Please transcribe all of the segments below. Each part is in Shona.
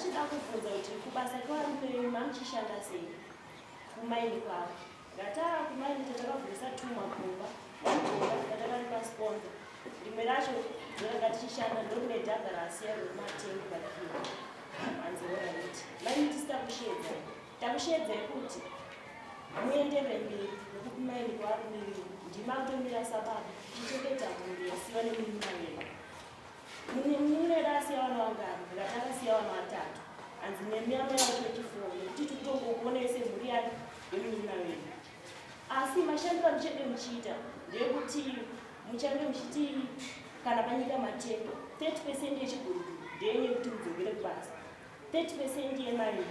Tachida kubvunza kuti kubasa kwevarume venyu mamuchishanda sei kumaini kwavo. Ndati ah kumaini tatakavhurisa tumagomba, one gomba ratakaripa sponsor, rimwe racho ndoranga tichishanda ndorine dhaga raasiya rematengi pakiwa. Hanzi alright. Maini tisi takusheedzai. Takusheedzai kuti muenderere mberi nekukumaini kwevarume venyu. Ndimi akutomira sababa tichichengeta mhuri yasiwa nemunin'ina wedu. Munin'ina wedu asiya vana vangani? Ndikati akasiya vana vatatu. Hanzi nemi amai vacho vechifour nekuti tikutongokuonai semhuri yani yemunin'ina wedu. Asi mashandiro amuchade muchiita ndeyekuti muchange muchiti kana panyika matenga 30 percent yechiguruguru ndeyenyu yekuti mudzokere kubasa. 30 percent yemari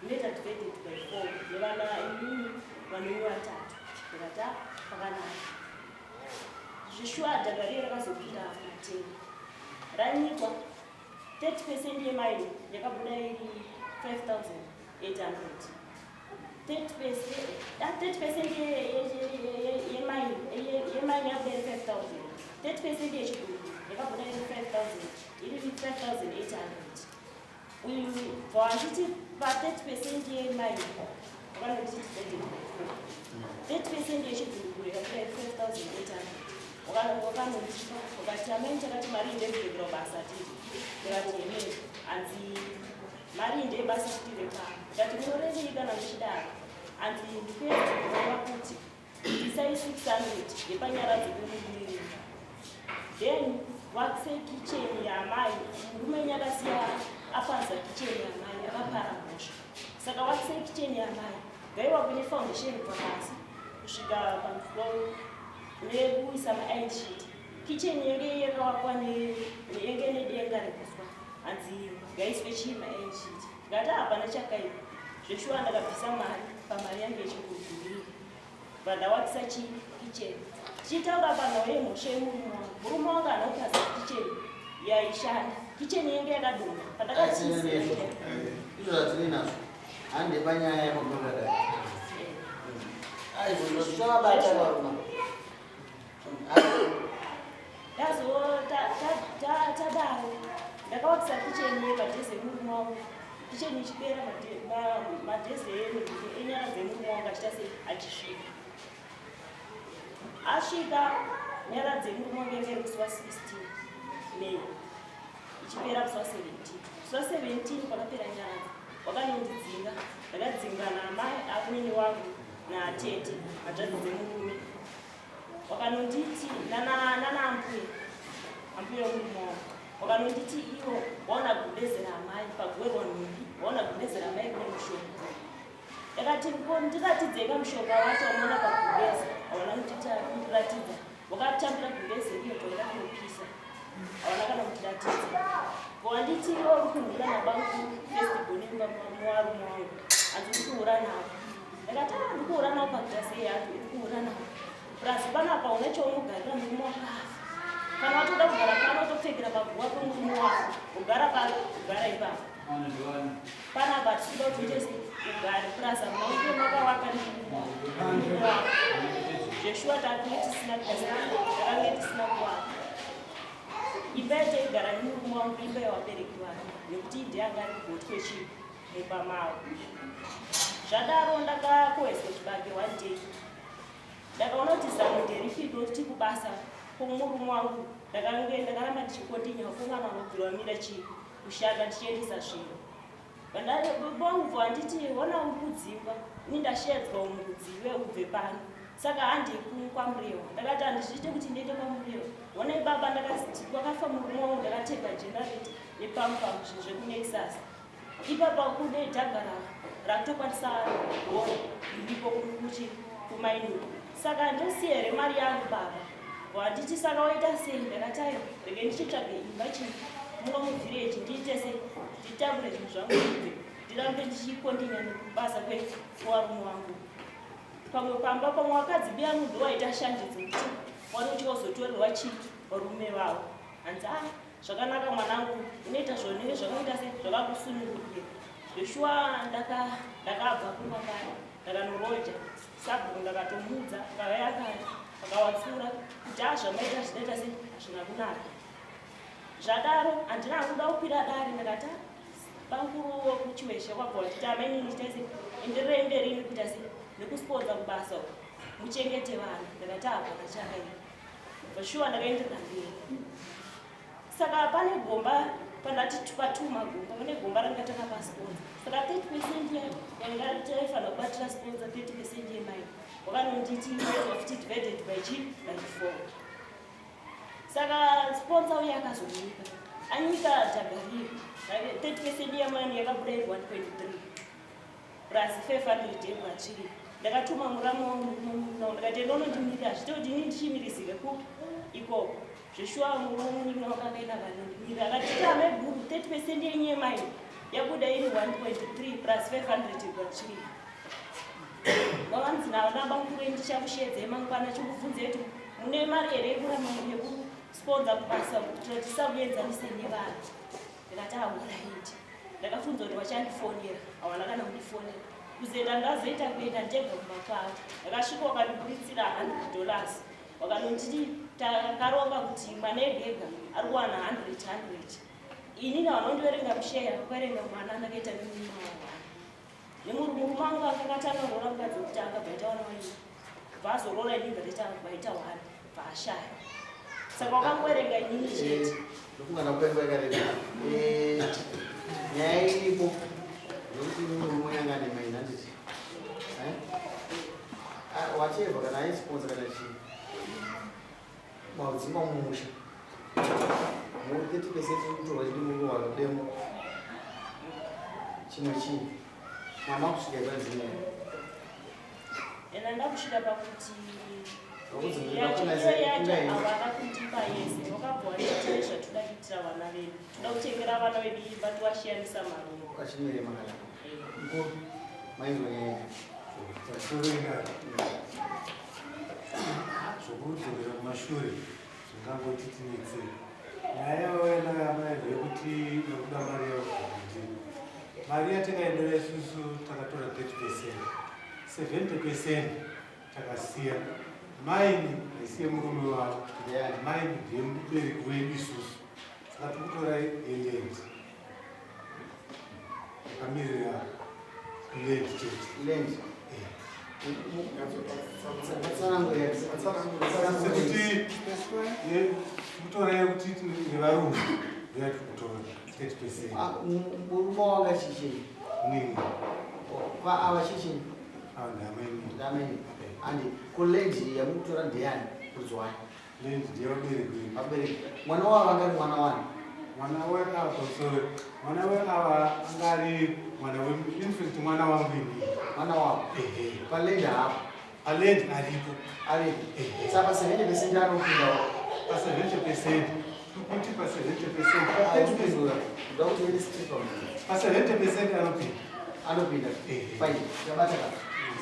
inoita divided by 4 nevana imimi vanhu vatatu. Ndikati ah pakanaka. Zvishuwa dhaga riye rakazopinda matenga ranyikwa 30 percent yemari yakabuda iri 5800 30 percent yemine yakabuda iri 5000 30 percent yechiguru yakabuda iri 5000 iri 5800 uyu bva wanditi pa 30 percent yemine wakanonditi divided by 4 30 percent yechiguruguru yakabuda iri 5800 wakanondipa wakati amai takati mari iyi ndekudzokera basa tiri ndikati hemee hanzi mari iyi ndeyebasa kuti repano ndikati munorevei kana muchidaro hanzi ndikuedza kureva kuti isai 600 yepanyaradzo pemumiriri then wakise kicheni yaamai murume wenyu akasiya apaza kicheni yaamai akapara mhosva saka wakise kicheni yaamai ngaiwakwe nefoundation kubva pasi kusvika pamusoro nekuisa mairon sheet kicheni yenge yakawakwa yenge nedenga rekuswa hanzi ngaiswe chii mairon sheet ndikati hapana chakaipa zveshuwa ndakabvisa mari pamari yange yechiguruguru bva ndawakisa chii kicheni tichitaura panhau yemhosva yemurume wangu murume wangu haana kupaza kicheni yaishanda kicheni yenge yakadonha pandakatiizvo zvatine nazvo hande panyaya yemagonadai aizvo zvichavabata varuma ndazo tadaro ndakawakisa kicheni yepadheze yemurume wangu kicheni ichipera madheze enyara dzemurume wangu achiita sei achisvika asvika nyara dzemurume wangu yange iri musi wa16 May ichipera musi wa17 musi wa17 pakapera nyaradzo wakanondidzinga ndakadzinga naamai amwene wangu natete hanzvadzi dzemurume wakanonditi nana ambuya ambuya wemurume wangu wakanonditi ivo waona gumbeze raamai pagoerwa nhumbi waona gumbeze raamai kune mushonga ndakati ko ndiratidzei kamushonga wacho wamuona pagumbeze hawana kundiratidza wakatambira gumbeze riyo bvaenda kunopisa hawana kana kundiratidza wanditi iwo uri kuhura nabangu first born muvarume wangu hanzi uri kuhura navo ndakati a ndiri kuhura navo pakuita sei yacho uri kuhura navo plus panapa une chaunogarira murume wakafa kana watoda kugara pano utopfekera paguva pemurume wako ugara pano ugara ipapo panapa tisikuda kuti uite sei ugare plus hamuna kunge makawaka nemurume wako zveshuwa takange tisina takange tisina kuwaka imba yataigara nemurume wangu imba yevabereki vake nekuti ide anga ari gotwe chii mumba mavo zvadaro ndakakoheswa chibage one day ndakaona kuti zano nderipiko kuti kubasa kwomurume wangu ndakange ndakaramba ndichikontinya vakomana vanobvira vamira chii kushanda ndichiendesa zvinhu vangu vanditi ona uri kudzingwa ini ndashedzwa umukudziwe ubve pano saka handei kwamurewa ndakati handizviite kuti ndiende kwamurewa onai baba ndakati kwakafa murume wangu ndakatenga generator nepamupamu zvinhu zvekunexus ipapa kune dhaga rakutokwanisa gora riripo kuchi kumaini saka ndosiya here mari yangu baba wanditi saka waita sei ndakati aiwa rege ndichitsvage imba chii muno muvillage ndiite sei nditakure zvinhu zvangu ndibve ndirambe ndichikontinya nekubasa kwevarume wangu pamwe pamba pamwe vakadzi biyangu ndowaita shanje dzekuti vanotya kuzotorerwa chii varume vavo hanzi a zvakanaka mwanangu unoita zvaunenge zvakaita sei zvakakusunungukira zveshuwa ndakabva kumba kare ndakanoroja sabhuku ndakatomuudza akauya akati akawatsura kuti a zvamaita zvinoita sei hazvina kunaka zvadaro handina kuda kukwira dare ndakati "Ah, Bamukuru wekuChiweshe kwabva watiti amainini chitaise endererei mberi nekuita se nekusponza kubasa uko muchengete vana. Ndakati hapana chakaipa. For sure ndakaenderera mberi. Saka pane gomba pandati patuma gomba pane gomba ranga takapa sponsor. Saka 30% yanga taifanira kubatira sponsor 30% yemai. Wakanonditi waitwa 50 divided by chi by 4. Saka sponsor uye akazonyika. Anyika dhaga riya. 30% yemani yakabuda iri 1.3 plus 500 yegwatsviri. Ndakatuma muramu wangu ndikati enda unondimirira hazviite kuti ini ndichimirizike ku ikoko. Zveshuwa murume wangu akaenda akanondimirira akati tame guru 30% yenyu yemai yabuda iri 1.3 plus 500 yegwatsviri. Vavanzi navo nabamukuru ndichakushedzei mangwana chikubvunzei kuti mune mari here yekurama yekusponza kubasa kuitira kuti tisakuenzanise nevanhu. Ndikati alright. Ndakafunza kuti vachandifonera hawana kana kundifonera. Kuzoenda ndazoita kuenda ndega kumba kwavo. Ndakasvika vakandiburitsira $100 vakanonditi takaronga kuti mwana ega ega ari kuwana 100 100. Inini vanondiverenga musheya vakaverenga mwana ndakaita nemurume wangu. Nemurume wangu akatanga kuroora mukadzi wekutanga bvaita wana waini. Bva azoroora inini bvaita bvaita one bva ashaya. Saka wakangoverenga inini chete. Ndofunga ndakupa nguva yakareba. Nyaya iripo nokuti murume yanga ane maini handiti? Eh? Ah, whatever kana aisponsor kana chii maudzimba mumusha muri 30% iri kutorwa chidi murume wake demo chimwe chii mama kusvika ipanzimwe Ena ndakusvika pakuti Vakudzimira yacho kuna iyo yacho kuna havana kundipa yese vakabva vanditire zvatoda kuitira vana vedu toda kutengera vana vedu imba tovashiyanisa marungu. Achimire makanaka mukuru mainzwa nyaya. Tasorenga zvokudzokera kumashure zvingangoti tinetsei. Nyaya yauya nayo amai ndeyekuti nekuda mari yakuti mari yatakaendera isusu takatora 30%, 70% takasiya. Maini haisiye murume wavo, Ndeyani? maini ndeyemubereki wedu isusu, saka tikutora yeland yakamirira land chete. Land. Matsanangurira. Sekuti kutora yekuti nevarungu ndeyatiri kutora 30%. Ah, murume wanga chichii? Nini? Ava chichii? Ava ndamaini. Ndameni andi kuland yamukutora ndeyani kudzwani? Land ndeyevabereki vedu. Vabereki. Mwana wavo angari mwana wani? Mwana weava, pamusoro, mwana weava anga ari mwana we, infact mwana wangu inini. Mwana wavo? Ehe. Paland hapo? Paland aripo. Aripo. Ehe. Saka 70% anopindawo? Pa 70%, tikuti pa 70%, pa 30%. Ndoda kuti uende straight pamusoro. Pa 70% anopinda. Anopinda. Ehe. Fine, tabata ka.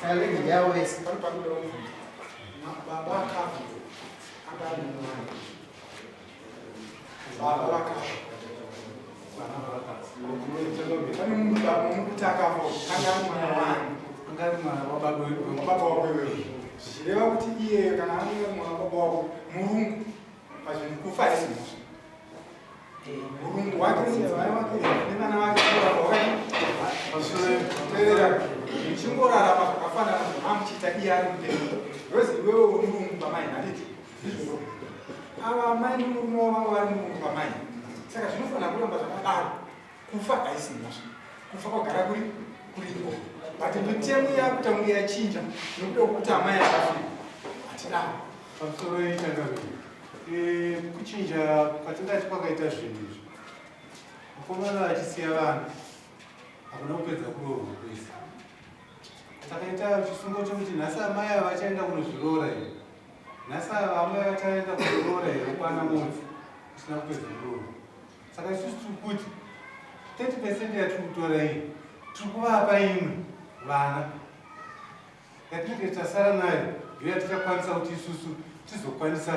Saka land ndeyavo vese. Pano panoda kubvunza. Baba akafa anga ari mwana. Baba vakafa. Pane mukuti akafa anga ari mwana wani? Anga ari mwana wababa wedu. Wababa wako iwewe. Zvichireva kuti iye kana ange ari mwana wababa wako murungu pazvinhu kufa haisi mhosva. Murungu wake nemudzimai wake nevana vake wakati muchingorarama zvakafanana zvamamuchiita iye ari mupenyu. Because iwewe uri murungu pamai handiti? Ndizvozvo. Ava mai nemurume wavo vanga vari murungu pamai. Saka zvinofanira kuramba zvakadaro. Kufa haisi mhosva. Kufa kwagara kuri kuripo. But mitemo yakuita kunge yachinja nekuda kwekuti amai akafira. Hatidaro. Pamusoro yechangamire, kuchinja kwatingati kwakaita zvinhu izvi, mukomana achisiya vana hakuna kupedza kuroorwa kwese. Takaita chisungo chekuti nhasi amai ava vachaenda kunozviroora here, nhasi ava amai vachaenda kunoroora here kwana Motsi kusina kupedza kuroorwa. Saka isusu tiri kuti 30% yatiri kutora iyi tiri kuvapa imwe vana yatinenge tasara nayo ndiyo yatichakwanisa kuti isusu tizokwanisa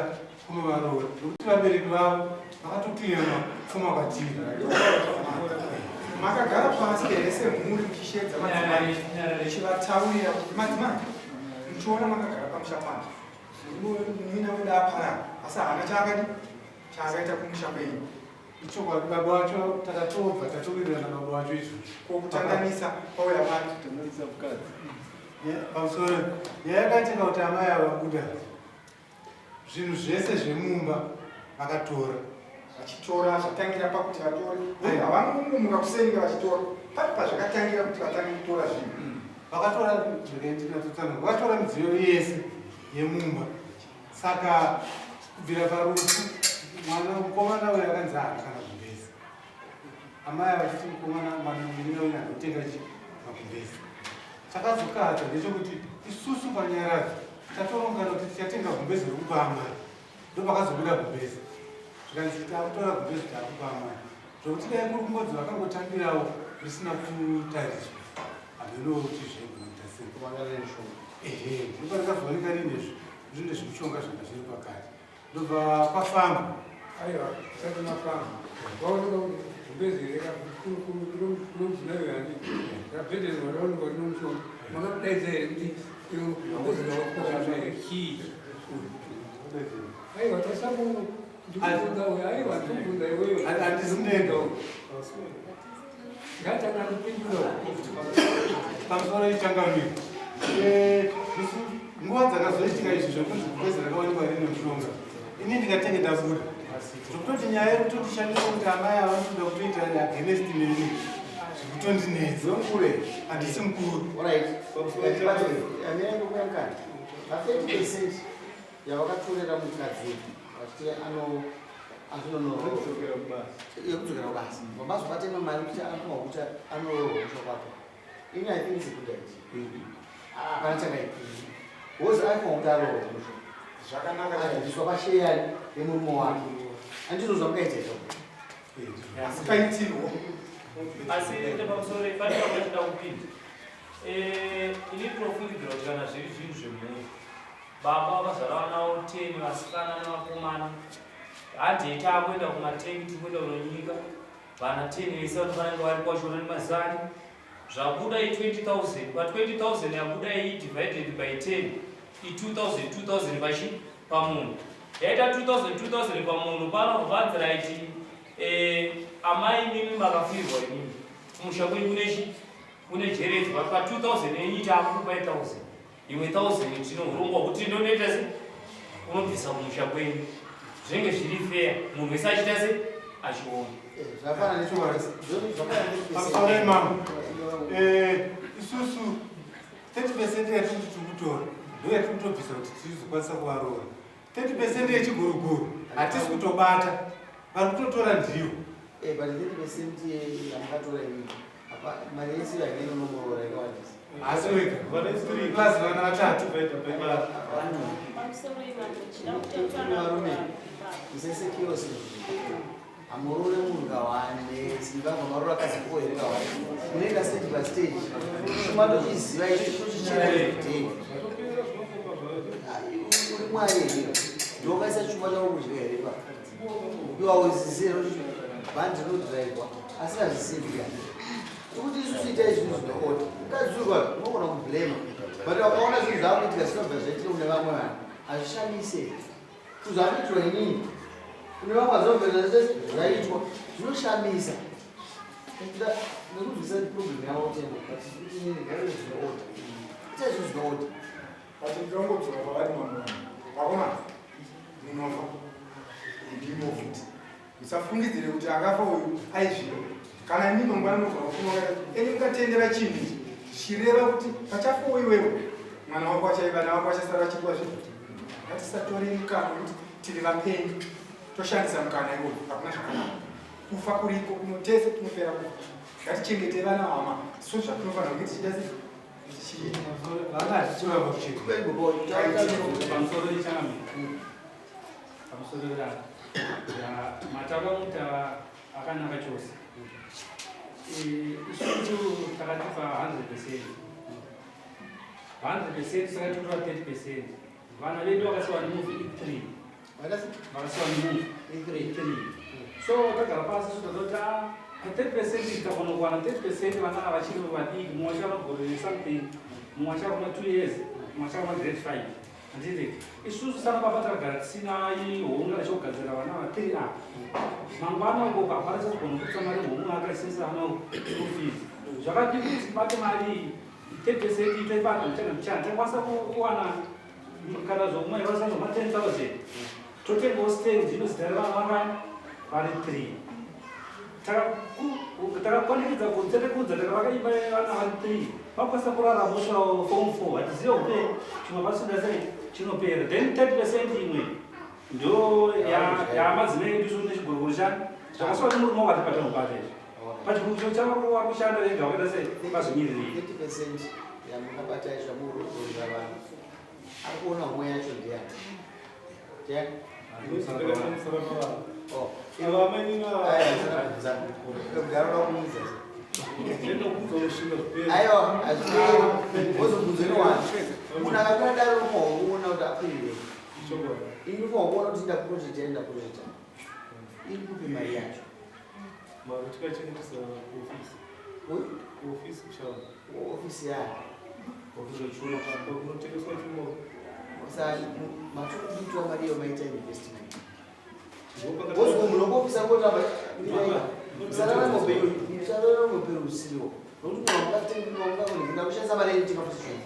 kunovaroora nekuti vabereki vavo vakatoclaima pfuma kwatiri. Makagara pasi here semhuri muchisheedza madzimai muchivataurira kuti madzimai muchiona makagara pamusha pano murume muina wedu aparara asi haana chaakadi chaakaita kumusha kwenyu? Ichokwadi, baba wacho takatobva tatowirirana baba wacho izvozvo. Kokutanganisa kwauya pano. Pamusoro nyaya yakaitika kuti amai ava vabuda zvinhu zvese zvemumba vakatora. Vachitora zvatangira pakuti vatore. Havangomuka kuseni vachitora. Pane pazvakatangira kuti vatange kutora zvinhu. Vakatora zvakaitikatsotsanwa, vakatora midziyo yese yemumba. Saka kubvira parufu mwana mukomana uyo akanzi haana kana gumbezi. Amai vachiti mukomana mwana munin'ina uyu anotenga chi magumbezi. Chakazokadza ndechekuti isusu panyaradzo tatorongana kuti tichatenga gumbezi rekupa amai. Ndopakazobuda gumbezi. Zvikanzi takutora gumbezi takupa amai. Zvokuti dai kuri kungonzi vakangotambirawo risina kutariswa. Hameno kuti zvaigona kuita sei. Ehe, ndobva rikazooneka rine zvimushonga zvanga zviri pakati. Ndobva kwafamba. Aiwa, usati mafamba. Waoneka kuti gumbezi rekakunodzinayo yani. Rabhedheni raoneka rine mushonga. Makadaidza here kuti gumbezi rakakosha here chii? Aiwa, tasamu ndikubvunza uyo. Aiwa, ndikubvunza iwewe. Handisi ndega. Ngatanga kupindura. Pamusoro ichangamiro. Nguva dzakazoitika izvi zvekunzi gumbezi rakawanikwa rine mushonga. Ini ndikatenge ndabuda. Zvokutoti nyaya yekutondishandisa kuti amai ava vanotoda kutoita against neni. Zvekutondinetsa. Mukuru. Handisi mukuru. Alright. Amene pa 30% yavakatorera mukadzi vachiti ano azvinonoroa yekudzokera kubasa mabasa ubatema mari kuti anopiwa kuti anoroorwa musha kwake. Ini I think it's a good idea. Hapana chakaipa because aifanwa kuti aroorwa musha Zvakanaka. Akabviswa pasheyari yemurume wake. Handizvo zvamukaita izvozvo? Asi paitirwo. Asi pamusoro pane pamwe kupinda. Ini ndinofungidzira kuti kana zviri zvinhu zvemhuri, baba vakazvara vana vavo 10, vasikana nevakomana, handei taakuenda kumatengi, tiri kuenda kunonyika vana 10 vese vanofanira kunge vari kwachona nemazani. Zvabuda i20 000, pa 20 000 yabuda iyi divided by 10 i2000 2000 pachi pamunhu, yaita 2000 2000 pamunhu. Pano vanzi right, amai, imimi makafirwa, imimi kumusha kwenyu kunechi kune jeredzwa, pa 2000 yenyu taakukupai 1000, imwe 1000 tino urongwa kuti ndonoita se unobvisa kumusha kwenyu. Zvinenge zviri fair, munhu wese achiita se achiona. Zvakafanana nechokwadi, zvakafanana. Pamusoro imamo, isusu 30% yatiri kuti tiri kutora ndo yatiri kutobvisa kuti tizokwanisa kuvaroora. 30% yechiguruguru hatisi kutobata, vari kutotora ndiyo. But 30% yamakatora iyi apa mari yese yainenge unomuroora yakawandisa. Asi wega plus vana vatatu. Pamusoro imambo, chida Varume, kutotsanangura. Musaise chaos. Hamurore munhu kawane, simba marora akadzi ko here kawane. Munoenda stage by stage. Chuma tochiziva icho, tochichera everyday. Uri mwari here? Ndokaisa chuma chako kudya here pa? Iwe hauzizivi here bhandi rinodhiraivwa asi hazvizivi yani. Kuti isusu itai zvinhu zvinoorder. Mukadzi uyu vanhu unogona kublema. But wakaona zvinhu zvaakuitika zvinobva zvaitika kune vamwe vanhu. Hazvishamise. Kuzvakuitirwa inini kune vamwe zvinobva zvaitwa zvinoshamisa. Nekubvisa problem yavo temo, but kuti inini ngaive zvinoorder. Itai zvinhu zvinoorder. But ndinongodzoka pavari mamwe vanhu. Vakomana, munofa ndimo futi. Musafungidzire kuti akafa uyu aizvida. Kana imi mangwana munogona kufunga kuti eni mukatendera chinhu ichi, zvichireva kuti pachafawo iwewe, mwana wako achaiva vana vako vachasara vachidwa zvinhu. Ngatisatore mukana wekuti tiri vapenyu toshandisa mukana iwoyo. Hakuna zvakanaka. Kufa kuriko kuno, tese tinopera kufa. Ngatichengete vana hama so zvatinofanira kunge tichida sei tichiita. Vana hatichivava kucheka. Pamusoro ichangamira, pamusoro matakamuta akanaka chose. Isusu takatipa 100%, 100%, saka tikutora 30%. Vana vedu vakasiwa nemufi i3, vakasiwa nemufi i3. So tagara pasi sotazoti pa 30% tikagona kuwana 30%, vana ava vachiri vadiki, mumwe achava gore something, mumwe achava kuma 2 years, mumwe achava kuma grade 5. Handiti isusu sana baba takagara tisina homwe achogadzira vana va 3 a mangwana uko hapana chazogona kutsa mari homwe akaisisa ana school fees. Zvakadii kuti tibate mari 10% itoibata muchana muchana, takwanisa kuwana kana zvomwe yakwanisa zvoma 10,000, totengawo stand inozita revana vangani vari 3. Takakwanikidza kunze tekudza, takavaka imba yevana vari 3, vakwanisa kurarama kusvika form 4. Hatizive upenyu chimwe pasina sei chinopera. Then 30% imwe ndo yamadzimai edu isu nechiguruguru chani zvakasiwa nemurume wakati patinobata izvi pachiguruguru chavo kushanda vega vakaita sei vazvimiriri. 30% yamunobata zvamururira vanhu, ari kuona homwe yacho ndiani? Ndiani? Oh. Ava mainina. Aya, kudhara unoda kumuudza. Aiwa, hazviperi, wozobvunza inowani. Munhu akapera dare unofanirwa kuona kuti akwirire. Ini unofanirwa kuona kuti ndaproject yaenda project iri kupi mari yacho. Mari tikachengetesa kuofisi. Ui? Kuofisi kushava. Ofisi yayo? Kunotengeswa chuma. Saka matikuitwa mari iyo maita investment. Wozwa munhu wekuofisi angotamba, usararama upenyu, usararama upenyu husiriwo, nokuti munhu wangatenga kushandisa mari yenyu tinga futi zvinhu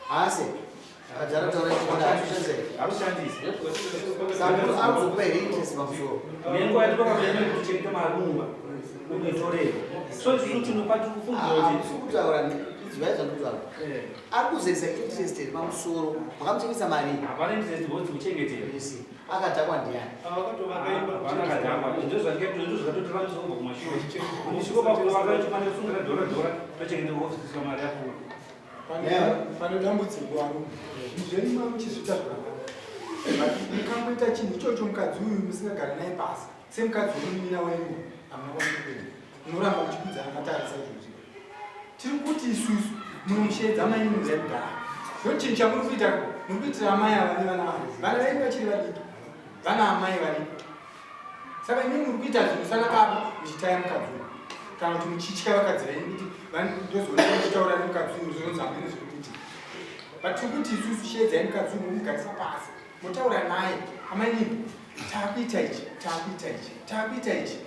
haase akadhara taura chokwadi akushandisa here? Hakushandisi. Saka munhu akuzokupa here interest pamusoro? Nenguva yatinokamene kuchengeta mari mumba unoitorera, so isusu tinopa tikufungira kuti Hamusi kutaura, izwai zvandikutaura. Ari kuzoisa interest here pamusoro makamuchengesa mari? Hapana interest wodzi kuchengetera. You see, akadhakwa ndiani? Hapana akadhakwa. Ndozvakatotiramisa kubva kumashure kusviko pakuwaka chimane kusungira dhora dhora tochengeta kuofisiswa mari yapfuura. Pane dambudziko aro zvenyu mamuchizviita zvakanaka. Mukangoita chinhu ichocho, mukadzi uyu musingagari naye pasi semukadzi wemunin'ina wenyu, hamuna kwamunokuenda, munoramba muchikudzana matarisa izvozvi. Tiri kuti isusu munomusheedza mainini kudhara. Ndo chinhu chamuri kuita, muri kuitira amai ava nevana vavo. Vana venyu vachiri vadiki, vana amai varipo. Saka imimi muri kuita zvinhu sana baba muchitaya mukadzi uyu, kana kuti muchitya vakadzi venyu kuti ndozoona muchitaura nemukadzi uyu, zvonzi hamene zviri kuitika. But tiri kuti isusu sheedzai mukadzi uyu, momugarisa pasi, motaura naye: amainini, taakuita ichi, taakuita ichi, taakuita ichi,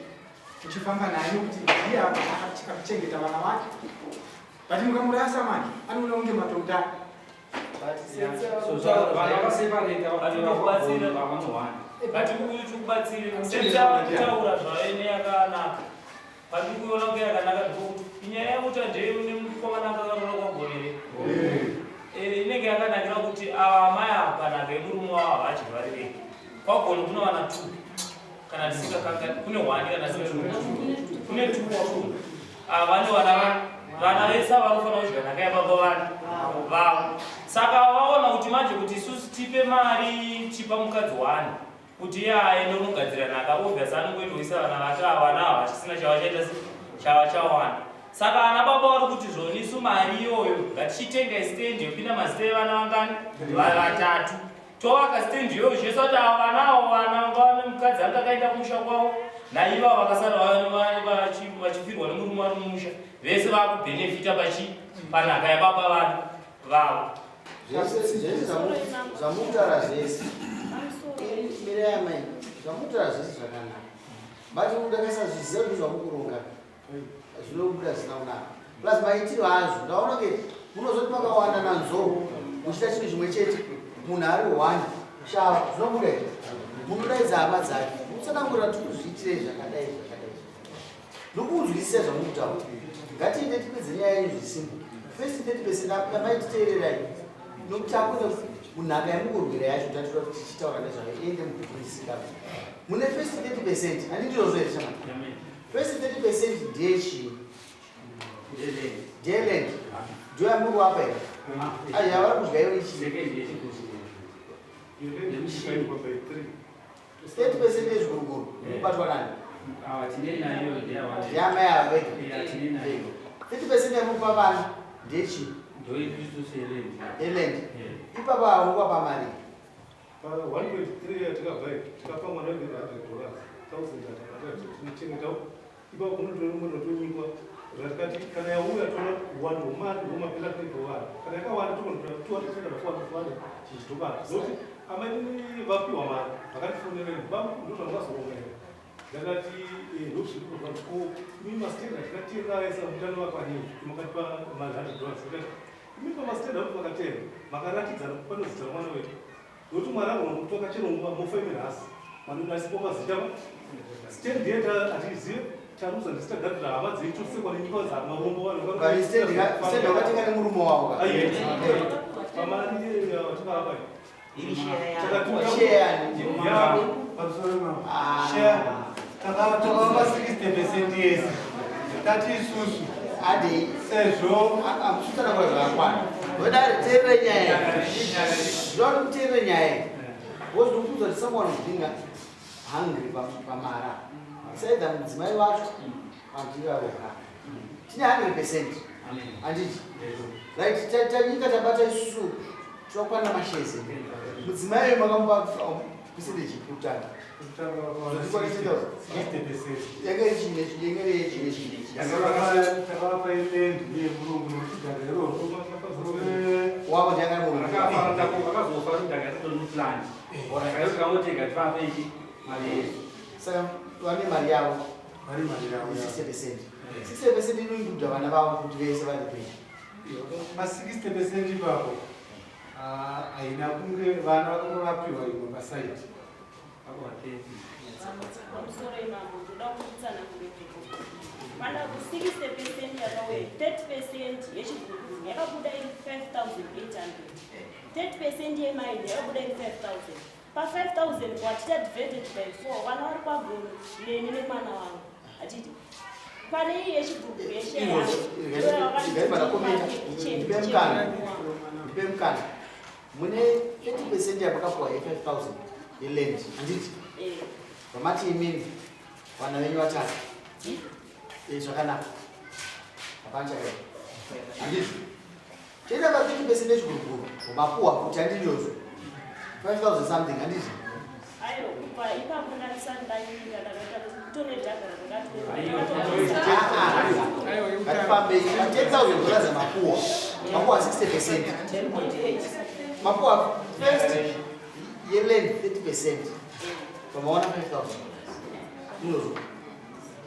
muchifamba naye nokuti ndiye akuchengeta vana vake. But mukamurasa manje anoona kunge matoda. So vana vakasepareta vanohwana. But uyu tikubatsire kutaura zvayo neyakanaka. Pandiri kuiona kunge yakanaka ndikokuti inyaya yekuti ndemukomana akakarora kwagonere inenge yakanakira kuti ava amai apa nhaka yemurume wavo havadyi vari vega. Kwagoni kuna vana two kana tisingakangani, kune one kana kune two kwakona. Ava vane vana, vana vese ava vanofanira kudya nhaka yababa vana vavo. Saka vaona kuti manje kuti isusu tipe mari, tipa mukadzi one kuti iye aende unogadzira nhaka, obviously anongoendoisa vana vake. Ava vana ava hachisina chavachaita chavachawana. Saka ana baba vari kuti zvonisu mari iyoyo ngatichitenga stand yopinda mazita evana vangani? Vatatu. Tovaka stand iyoyo zvese kuti ava vana avo vana vanga mukadzi anga akaenda kumusha kwavo naivo vakasara vachifirwa nemurume vari mumusha vese vakubhenefita pachi panhaka yababa vana vavo. Zvese zvese zvamutaura zvese, mire yamai, zvamutaura zvese zvakanaka, but ndakasazviziva kuti zvamukuronga zvinobuda zvisina kunaka. Plus maitiro azvo ndaona kuti munozoti makawanda nanzou muchiita chinhu chimwe chete, munhu ari one shava zvinobuda here? Munodaidza hama dzake, mutsanangurira kuti kuzviitirei zvakadai zvakadai, nokunzwisisa zvamukutaura. Ngatiende tipedze nyaya yenyu zvisimple. First 30% yamaititeererai, nokuti hakune munhaka yamukurwira yacho tatoda kuti tichitaura nezvayo iende mubhukurisika. Mune first 30%, handi ndizvozvo here chama? First 30% ndeyechii? Ndeyeland, ndiyo yamuri wapa here? Ai, yavari kudya iyo ichii? 30% yezviguruguru kubatwa nani? Ndeyamai ava vega. 30% yamukupa vana ndeyechii? Yeland. Ipapa haungwapa mari. Pa 1.3 yatikabva tikapa mwana wedu $100 thousand atakata tinochengeta ipapo kunotori mwe notonyikwa. Tikati kana yauya toona uwandu hwemari hwemapera tinenge vanhu. Kana yakawanda togona kutora 200 kana 400 400 chichitobata. Nokuti amainini vapiwa mari vakatifonera baba ndozvamakazoronga here. Ndakati eh, ndozviripo zvangu ko imi mastand atikatenga esa mutano vakwanei makatipa mari 100 dollars. Ndikati imi pamastand akuti makatenga makaratidzana pane zita ramwana wedu. Nokuti mwari anogona kutonga chero nguva mofa imi nhasi. Manoda asipo mazita ba. Stand yeta hatizive taruza ndisi tagadzira hama dzedu tosekwa nenyika dza marombo vanhu. But stand stand wakatenga nemurume wavo ka. Ayi. Pamari yatakavapa. Iri share yavo. Share yani. Ya. Pamusoro mama. Ah. Share. Takavapa 60% yese. Tati isusu Adi sezvo amusutana kwa zvakakwana. Wedare teerera nyaya. Zvinoda kuteerera nyaya. Wozokudza kuti someone is being hungry pamara. It's either mudzimai wacho kana kuti ivo voga. Tine 100%. Handiti? Right, tanyika tabata isusu tinokwana mashezi. Mudzimai uyu makamupa percentage ipi kutanga? kutanga vakawana 60%. Yanga iri chii nechi, yanga iri chii nechi nechi. Takavapa ilendi yemurungu nokuti dare iroro murume Wavo ndianga ari murume. Vakazofa kuti ndakatitonoplan. Saka tivape ichi mari yedu. Saka vane mari yavo. vari mari yavo 60%. 60% inoinduda vana vavo kuti vese vari pei. ma60 ipapo ah, haina kunge vana vakanga vapiwa imwe pasaidi Vakawa 30. Pamusoro imambo ndoda kuutsana kurepo. Pana ku 60% yakauya 30% yechiguruguru yakabuda iri 5800. 30% yemaini yakabuda iri 5000. Pa 5000 kwatita divided by 4 vana vari kwagono neni nemwana wangu. Hatiti pane iyi yechiguruguru Ndipe mukana. Ndipe mukana. Mune 30% yamakapuwa ye5000 yeland. Handiti? Vamati imimi vana venyu vatatu. Zvakanaka. Hapana chakaipa. Handiti? Toita pa 30% yechiguruguru. Mapuwa kuti handiti 5000 something handiti? Ayo, pa ipapo ndandisati ndanyika ndakaita kutone dhagara Ngatifambei. Pa 10,000 dollars amapuwa. Mapuwa 60%. Mapuwa first yeland 30%. Pamaona 5,000. Inozvo.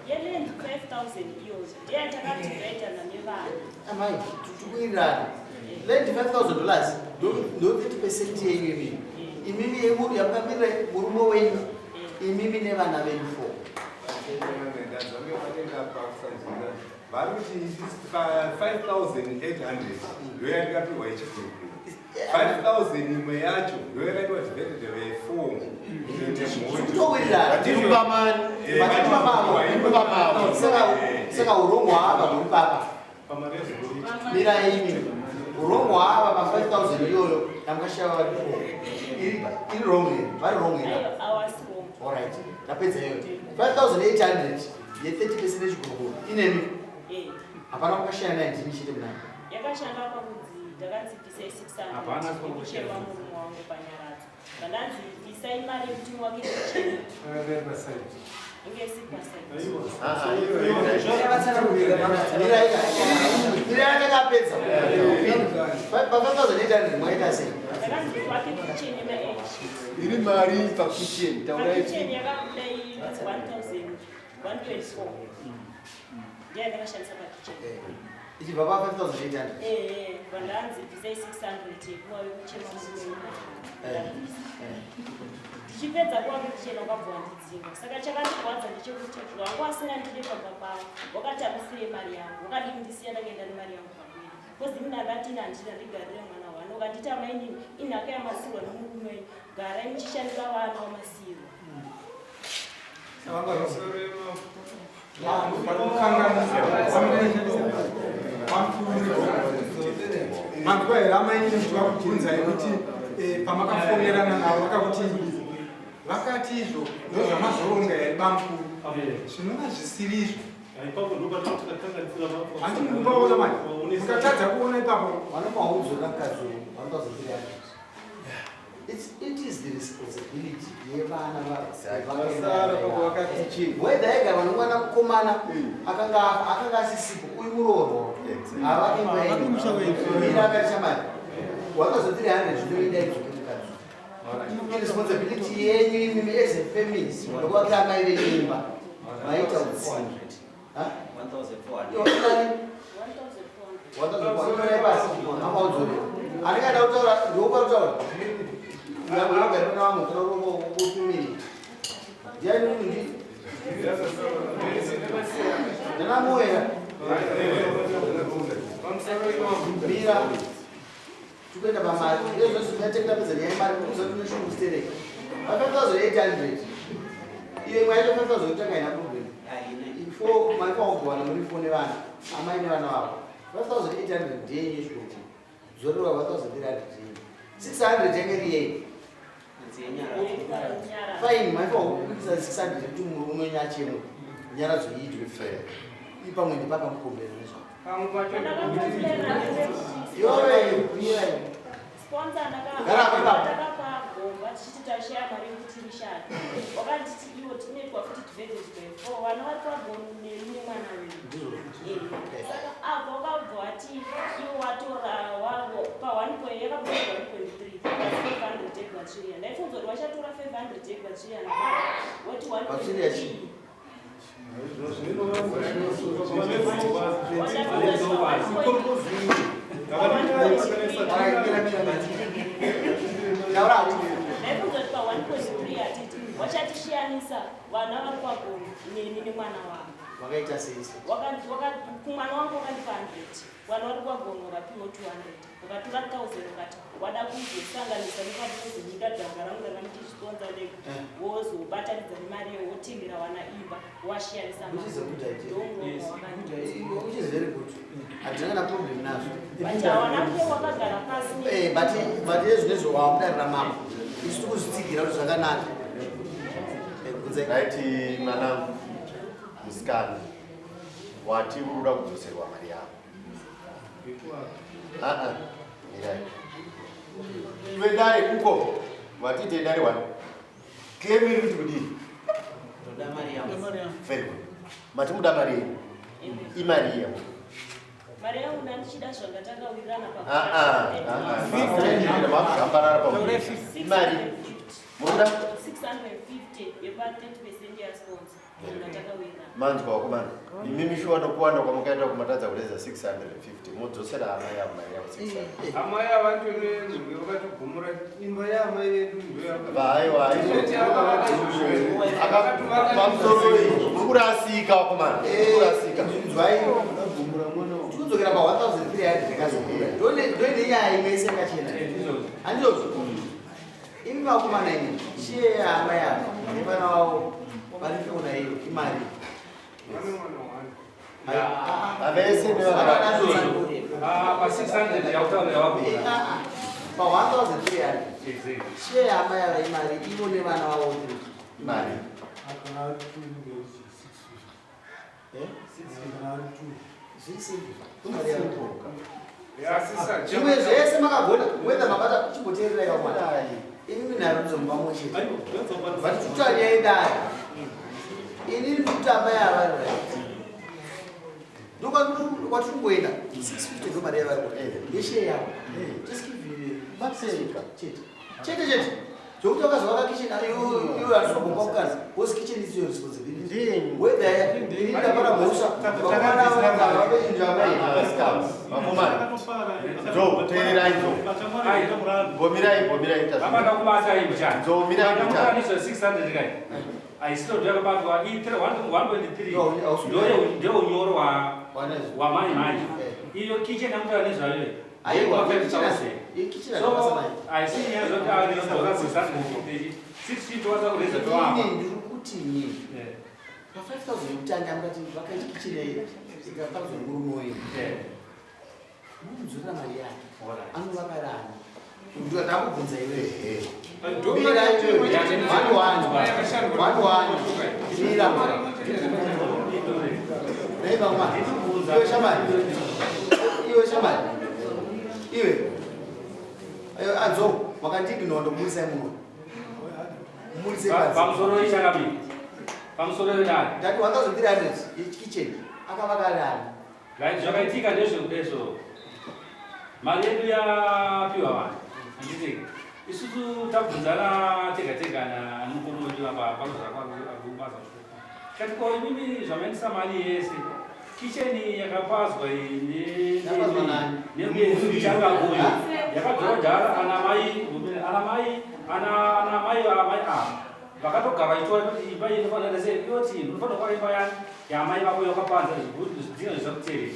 Yeland 5000 iyoyo ndiye takadivhaidana nevana. Amai, tikuwirirana. Land 5,000 dollars ndo 30% yenyu imimi. Imimi yamakamirira murume wenyu. Imimi nevana venyu four. Vari kuti 5800 ndo yandikapiwa yechiguruguru, 5000 imwe yacho ndo yakaitwa divided by 4. Kutowirirana. Saka urongwa hwava huri papa. Pamari yezororo. Mira imi. Urongwa hwava pa 5000 iyoyo yamukashaya vari four. Iri wrong here? Vari wrong here? Ayo, awasi wrong. Alright. Tapedza iyoyo. 5800 ye 30% yechiguruguru inemi. Eh, Hapana kwakashaya naye ndimi chete munayo. Yakashanda pakudzi ndakanzi bvisai 600 Hapana yekuchema murume wangu panyaradzo. Ndanzi bvisai mari yekuti muwake kicheni. Akanga iri pasaidi. Inge isi pasaidi. Mira yakakapedza. Pa 5800 mwaita sei? Ndakanzi wake kicheni yema 8. Iri mari pakicheni taurai. Pakicheni yakabuda iri 1124. Ndiye ndakashandisa pakicheni. Ichibva pa 5800. Eh, vandanzi bvisai 600 yekuwa yekuchema murume. Ndabvisa. Ndichipedza kuwake kicheni wakabva wandidzinga. Saka chakandirwadza ndechekuti wangu asingandide pamba pavo wakatambisire mari yangu, wakadii kundisiya ndakaenda nemari yangu pamberi? Because ini ndandati ini handina ndigarire mwana wani. Ukanditi amainini inhaka yamasirwa nomurume wenyu, garai muchishandira vana wamasirwa. Manzwa here amainini kuti vakubvunzai kuti pamakafonerana navo vakakuti vakati izvo ndozvamazoronga here bamukuru, zvinova zvisiri izvo? Ipapo ndopatakakanganisira. Handi mukupaona manje mukatadza kuona ipapo. Vanomaudzora mukadzi uyu 1300. It is the responsibility yevana. Vasara pakuvaka kitchen. Whether aigarwa nomwana mukomana akanga asisipo, uyu muroorwa avake. Akati shamari wakazo 300 zvinoida idzoke mukadzi. Iresponsibility yenyu imimi as a family nokuvakira amai venyu imba. Maita utsinye. 1400. Pasi amaudzorera anenge ada kutaura ndoupa kutaura unogara pana vamwe kana utumiri ndiani ndi ndanamuwera mira tikuenda pamari ezvozvingatengapedza nyaya yemari kuza tinoshungustereka pa 5800 iyo imwe yacho 5000 kutanga ina problem. Four maifa kugowana muri four nevana, amai nevana vavo. 5800 ndeyenyu yechikoti zorerwa 1300 yenyu, 600 yange iri yei? Fine, maifa kubikisa 600 kuti murume wenyu achemwe nyaradzo iitwe. Ipamwe ndipakamukombera nezvako. Pamwe pacho. Iwewe mirai. Sponsor. Gara apo ipapo. Ndakapa gomba tichiti tashaya mari yekuti rishande, wakanditi iwo tinoitwa futi divided by four, vana vari pagomo neni nemwana wenyu. Saka apa wakabva wati iwo watora wavo pa 1 point yakabuda 1.3, 500 yegwatsviriya. Ndaifunza kuti wachatora 500 yegwatsviriya woti Gwatsviriya 1.3. Chii? Mira, mira, mira. Taura hako. Ndaifunza kuti pa 1.3 hatiti wachatishiyanisa vana vari pagomo neni nemwana wavo. Wakaita sei? Kumwana wangu wakandipa 100, vana vari kwagomo vakapiwa 200, ukatora 1000 ukati wada kuzosanganisa nepadinozonyika dhanga rangu ranga ndichizvitonza ndega, wozobatanidza nemari iyo wotengera vana imba, washiyanisa. Which is a good idea. Ndomuromo wakandipa. Which is very good, hatina kana problem nazvo. But hawana kuye wakagara pasi. But ezvinezvo wamudarira mambo, isu tikuzvitsigira kuti zvakanaka. Bvunzai. Right, mwanangu musikana, wati uri kuda kudzoserwa mari yako. Aa, mirai. Iwe dare kuko watiite dare wani claim iri kuti kudii? Ndoda mari yangu. Very good. Mati muda mari yenyu, imari yemo? Mari yangu ndandichida zvanga takawirirana. Makuzvambarara pamuiri imari muruda. 650 yepa 30% yasponsor yanga takawirirana. Manzwa wakomana, imimi shuwa nokuwanda kwamukaita kumatadza kureza 650, modzosera hama yavo mari yavo 600. Amai avantu nenzungu vakatogumura imba yaamai vedu. Vaiwa, pamusoro iyi muri kurasika wakomana, muri kurasika. Nzwai, tikudzokera pa 1300 yakazobuda, ndoine nyaya imwe yese yakachena, handizvozvo? Imi vakomana imi, share hama yavo nevana vavo vari kuona iyo imari. Vese nevana. Pa 600 yakutaura yavakuda. Pa 1300 share hama yavo imari, ivo nevana vavo. Imari. Kana ari two inenge ichi 650. Eh? Kana ari two. Zviri simple. Zvimwe zvese makagona whether mabata chimboteererai vakomana inini narudzo mumba muchete, but tikuta nyaya yedare. Inini ndikuti amai avari right, ndokwatiri kungoenda 650 ndo mari yavari kuda yeshare yavo. Just give you Matseka. Chete chete chete, zvokuti wakazovaka kitchen iwe handisogomba kukadzi because kitchen is your responsibility. Ndini. Whether inini ndapara mhosva, vakomana vavechinja amai. Vakomana, ndo teererai, ndo mbomirai, mbomirai. Vamada kubata imchana. Nzomirai mbichana. Mukanizwa 600 kai haisito yakabatwa i 1.3 ndeunyoro wamai manje. Iyo kitchen amutaura nezvayo. Aiwa, 5000. Kitchen So handibasa nayo. haisi nyaya zvokuti anozora 650, 650 waza kureza toapa. Inini ndiri kuti inini pa 5000 yekutanga mukati vakaita kitchen ikapanzwa murume wenyu, munomudzorera mari yake, anovaka rani. Ndakubvunza iwewe. Mira iwewe. One one. One one. Mira. Naiva mwana. Iwe shamari. Iwe shamari. Iwe. Ayo adzo. Makandiignore ndokuburisai muno. Muburisei panze. Pamusoro ichangamire. Pamusoro wedare. Ndati 1300 yekitchen akavaka ari ani? Right, zvakaitika ndezvekudezvo. Mari yedu yapiwa vanhu. Handiti isusu tabvunzana tega tega namukuru wedu apa vanozara kwakubaza tikati ko imimi zvamaendesa mari yese kicheni yakapazwa Yakapazwa nani? nemuchanga uyu yakabvira kudhara ana mai ana mai ana ana mai amai ava vakatogara vachitora kuti imba iyi inofanira sei iyoti unofanira kuva imba yani yamai vako yakapanza zvidhina zvisakuteerera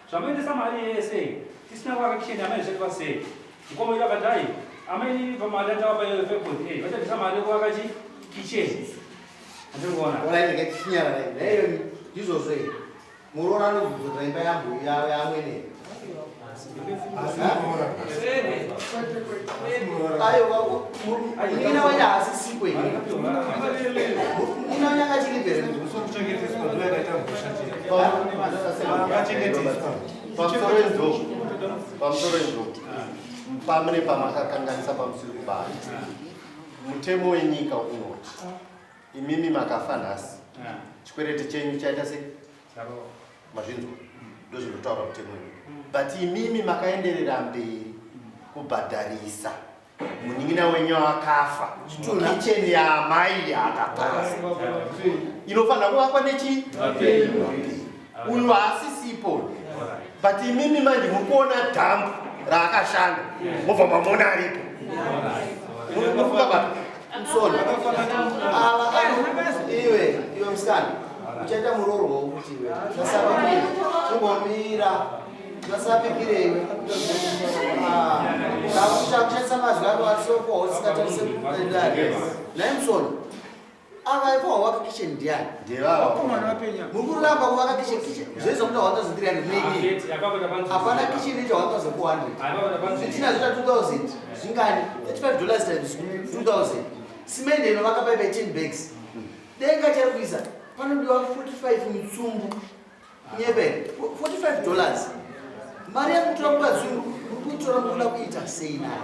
zvamaendesa mari yese tisina kuvaka kicheni amai zvichaitwa sei mukoma wedu akati ai amai pamari atavapa iyo 5.8 vachabvisa mari yekuvaka chi kicheni andiri kuona. Alright, ngatichinyararai. Naiyo ndizvozvo here? Muroora anobvunzwa imba yambo yamwene. Aiwa, munin'ina wenyu haasisipo here? Munin'ina wenyu akachiripo here? Kuchengeteswa ndo yakaita mhosva chete. Akachengeteswa. Pamusoro enzou, pamusoro enzou, pamune pamakakanganisa pamusiri kubata. Mutemo wenyika unoti imimi makafa nhasi, chikwereti chenyu chaita sei? Mazvinzwa? Ndozvinotaura mutemo wenyika. But imimi makaenderera mberi kubhadharisa munin'ina wenyu akafa kicheni yaamai yaakapasa inofanira kuvakwa nechi uyu haasisipo, but imimi manje muri kuona dhampu raakashanda, mobva mamuona aripo. Munofunga bata. Musona. Ava iwe, iwe musikana. Uchaita muroorwa wokuti iwe. Usasapikire. Chimbomira. Usasapikire iwe. Ah, kushandisa mazwi ako asoko usingatarise kudare. Naye Musona. Ava ipo wavaka kitchen ndiani? Ndevava. Muri kuramba kuvaka kitchen kitchen. Zvoiza kuda 1300 munoidii? Hapana kitchen ita 1400. Zvidhina zvoita 2000. Zvingani? $35 times 2000. Simende inovaka paipa 10 bags. Denga chari kuisa panodiwa 45 mitsumbu. Nyebe $45. Mari yekutora mukadzi uyu muri kuitora mukuda kuita sei nayo?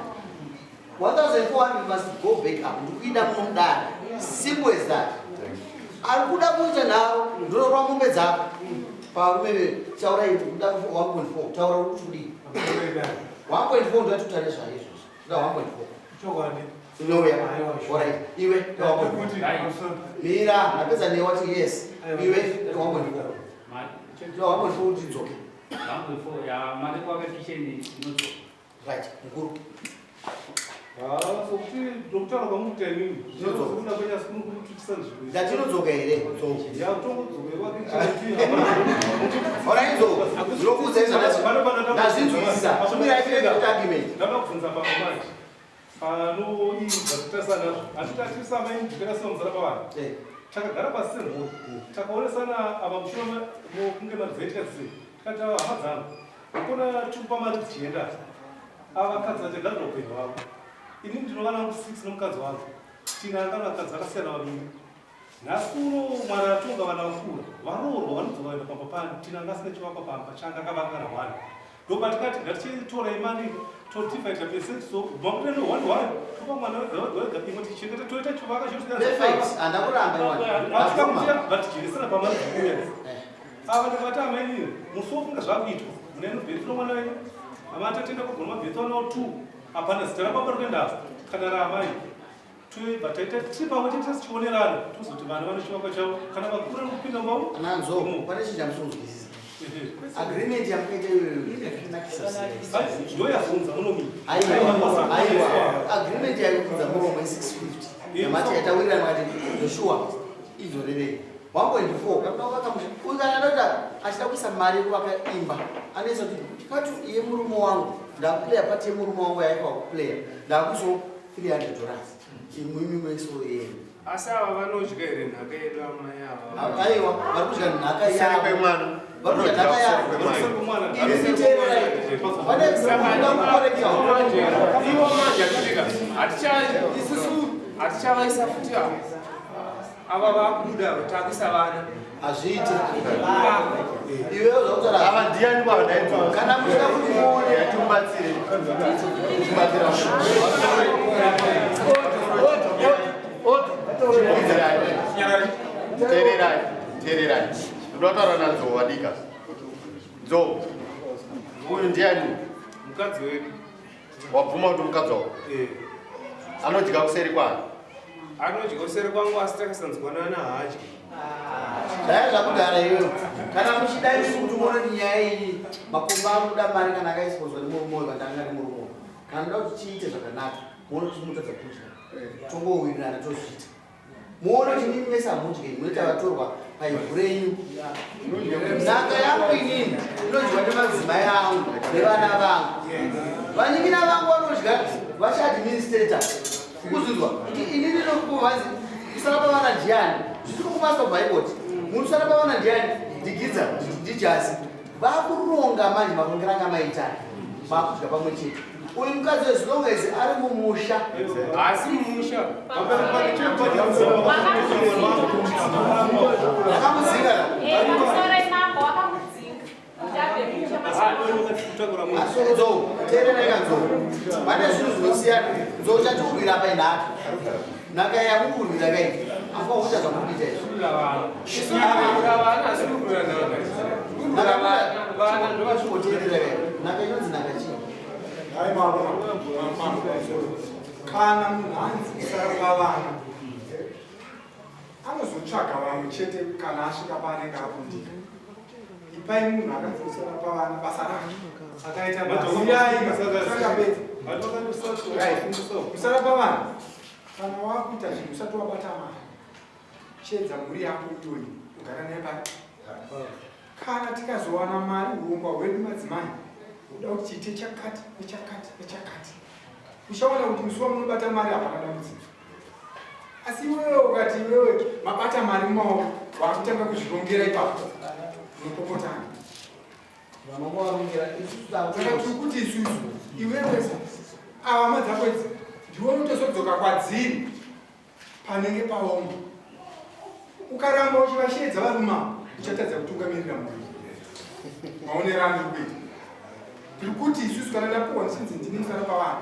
1400 must go back up. Ndikuida muno mudare. Simple as that. Ari kuda kuita nharo ndorova mombe dzako. Parume taurai kuda 1.4 taura uri kuti kudii? 1.4 ndoyatotare zvayo izvozvo. Ndoda 1.4. Chokwadi. Inouya. Alright. Iwe ndoda 1.4. Mira, ndapedza newe wati yes. Iwe ndoda 1.4. Ndoda 1.4 kuti idzoke. Mari kuvaka kicheni inodzoka. Right, mukuru. Sokuti ndokutaura kwamukuita imimi zvinokuda kwenyasi kunokutukisa nzvimbo. Ndati inodzoka here? Ya, kutongodzoka iwake. Alright, idzoka. Ndinokuudza izvo ndazvinzwisisa. Mirai tiite argument. Ndakabvunza papa manje pano zvatitarisana nazvo, hatiti atisamai ndikakasiwa muzara pavanhu. Takagara pasi semhuri, takaonesana ava mushure mokunge mari dzaitika dzisei, tikati ava hama dzangu ukona tikupa mari dzichienda, ava vakadzi vachagadzira upenyu hwavo. Ini ndino vana vangu 6 nomukadzi wangu, tina anga vakadzi vakasiyana vaviri. Nhasi uno Mwari atonga, vana vakura, varoorwa, vanodzoka vaenda pamba pani. Tina anga asina chivakwa pamba changa akavaka kana one. Ndopatikati ngatichitorai mari totifaita percent, so makuta no one one, topa mwana wega wega wega, imwe tichengeta toita chivaka. Perfect. Handakuramba iwani. Vatijeresana pamari dzikuuya ava. Ndikavati amainini, musi wofunga zvakuitwa munainobhetsura mwana wenyu, ama tatenda kugona mabhetsi anawo two, hapana zita rababa rikuenda kana raamai. Toibva taita tiri pamwe chete tichionerana, tozoti vana vane chivakwa chavo kana vakura nokupinda mumba. Nanzo, pane chinhu chamusinzwisisa. Agreement yamukaita iyoyo yakanakisa sei? Ndo yabvunza munomi. Aiwa, aiwa. Agreement yaikudza muromo ye650. Yamati yatawirirana kati Joshua izorerei. 1.4 kakuda kuvaka musha. Uyu kana adota achida kuisa mari yekuvaka imba, anoisa kuti part yemurume wangu ndakuplaya, part yemurume wangu yaipa kuplaya ndakuisawo $300. Imwimi mweso yenu. Asi ava vanodya here nhaka yedu amai ava? Aiwa, vari kudya nhaka Kuseri yavo. kwemwana. Vari kudya nhaka yavo. Imi teererai. Pane kuda kukorekta. Ivo manje atisvika, isusu hatichavaisa futi ava. Ava vakubuda takuisa vana. Hazviiti. Iwewe zvakutaura. Ava ndiani kwa ndaitwa. Kana muchida kuti muone. Yatimubatsire. Timubatsira. Teererai, teererai. Ndoda kutaura naNzou wadika. Nzou. Uyu ndiani? Mukadzi wedu. Wabvuma kuti mukadzi wako? Eh. Anodya kuseri kwani? Anodya kuseri kwangu asi takasanzwanana haadyi. Zvaya zvakudhara iyoyo. Kana muchida isu kuti muone kuti nyaya iyi makomba anoda mari kana akaisipozwa nemurume uyu kana anga nemurume uyu. Kana muda kuti tiite zvakanaka, muone kuti mutadza kudya. Tongowirirana tozviita. Muone kuti inini mese hamudye, munoita vatorwa paivhu renyu. Nhaka yangu inini inodyiwa nemadzimai angu nevana vangu. Vanin'ina vangu vanodya vachiadministrator. Kuzvinzwa kuti inini nokuvanzi kusara pavana ndiani zviri kumaswa bhaiboti munhu usara pavana ndiani ndigidza ndijasi vakuronga manje marongero anga maita makudya pamwe chete uyu mukadzi as long as ari mumusha Asi mumusha. Akamudzinga. Nzou, teerera ika Nzou. Pane zvinhu zvinosiyana. Nzou chatikurwira apa inhaka. Nhaka yakukurwira kai. Afa kuita zvamukuita izvi. Teerera kai. Nhaka inonzi nhaka chii? Kana munhu anzi kusara pavana anozotsvaga vamwe chete kana asvika paanenge akundika. Ipai munhu akanzi kusara pavana basa rake. Akaita Siyai sakapedza. Kusara pavana kana wakuita zvinhu usati wabata mari, chiedza mhuri yako iyoyi ugara naye pari. Kana tikazowana mari, urongwa hwedu madzimai huda kuti tiite chakati nechakati nechakati. Uchaona kuti musi wamunobata mari hapana dambudziko. Asi iwewe ukati iwewe mabata mari mumaoko wakutanga kuzvirongera ipapo, unopopotana. Vanongovarongera isusu. Saka tiri kuti isusu iwewe ava hama dzako idzi ndiwe unotozodzoka kwadziri panenge paoma. Ukaramba uchivasheedza varume ava uchatadza kutungamirira mhuri. Maonero andiri kuita, tiri kuti isusu kana ndapuwa ndichinzi ndini musara pavana,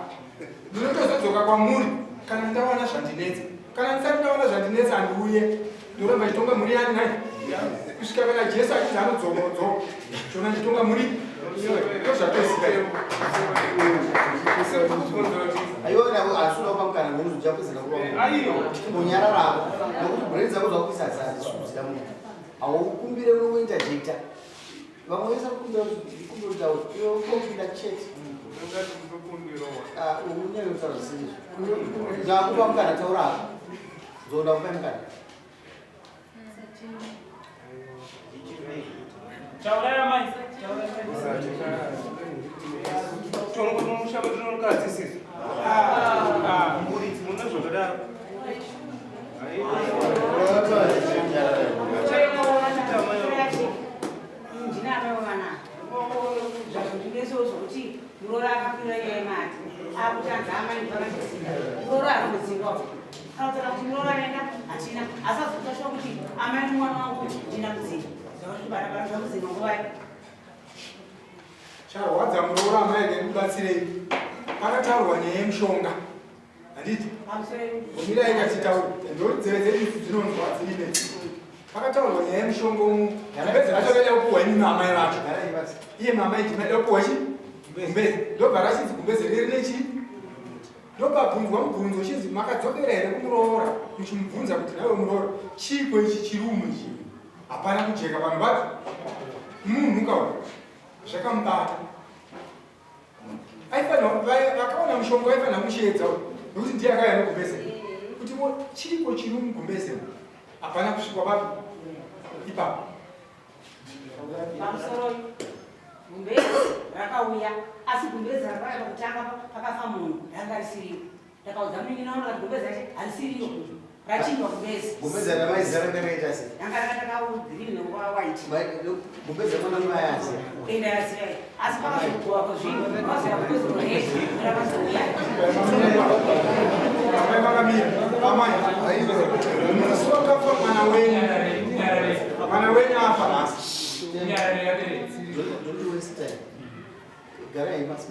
ndinotozodzoka kwamuri kana ndawana zvandinetsa. Kana ndisati ndawana zvandinetsa handiuye, ndoramba ndichitonga mhuri yani nai kusvika kana Jesu achinzi anodzoka odzoka chona ndichitonga mhuri. Ndozvatoziva. Aiwa, nako asuna kupa mukana munhu uchapedzera kuva munyararako nokuti brain dzako dzakuisa hadzisuzida munhu haukumbire unongointerjecta vamwe vese kukumbira kumbira kutaura iwe ukopinda chete. Unyanya kutaura zvisiri izvo. Ndakupa mukana, taura hako. Nzonda kupa mukana. Taurai amai. Tongomusha metinokadzi sisi. Muridzi muna zvakadaro. Ndina amai vana zvazvondinetsawo zvokuti muroora akakwira nyaya yemari akuti anzi amai ndivakandidzinga. Muroora ari kudzingwa kana kutaura kuti muroora aenda hatina, asi azotashuwa kuti amai nemwana wangu ndina kudzinga zvakati bana bana zvakudzinga nguvai. Charwadza muroora amai ngekubatsirei pakataurwa nyaya yemushonga, handiti? Mirai katitaura ndodzeve dzedu isu dzinonzwa dzirime. Pakataurwa nyaya yemushonga umu, gumbeze racho raida kupuhwa imimi amai vacho. Iye mamai timaida kupuhwa chi gumbeze, ndobva rachinzi gumbeze riri nechi. Ndopabvunzwa mubvunzo chinzi makadzokera here kumuroora muchimubvunza kuti naiwe muroora chiiko ichi chiri umu ichi? Hapana kujeka vanhu vacho munhu kauri zvakamubata. Aifanira vakaona mushonga vaifanira kumushedza nekuti ndiye akauya negumbeze kuti chiiko chiri mugumbeze. Hapana kusvikwa papi ipapo. Pamusoro, gumbezi rakauya, asi gumbezi rakauya pakutanga pakafa munhu ranga risiriyo. Ndakaudza munin'ina wangu kati gumbezi racho harisiriyo, rachinjwa gumbezi. Gumbezi ramaiziva ranga rakaita sei? Ranga rakatakaugirini nekuva white. Gumbezi ramwana munayaziva? Enda yaziva, asi pakazogowa kwezvinhu vazoya gumbezi rorezi rakazouya. Amai vakamira, amai, musi wakafa. Garai pasi.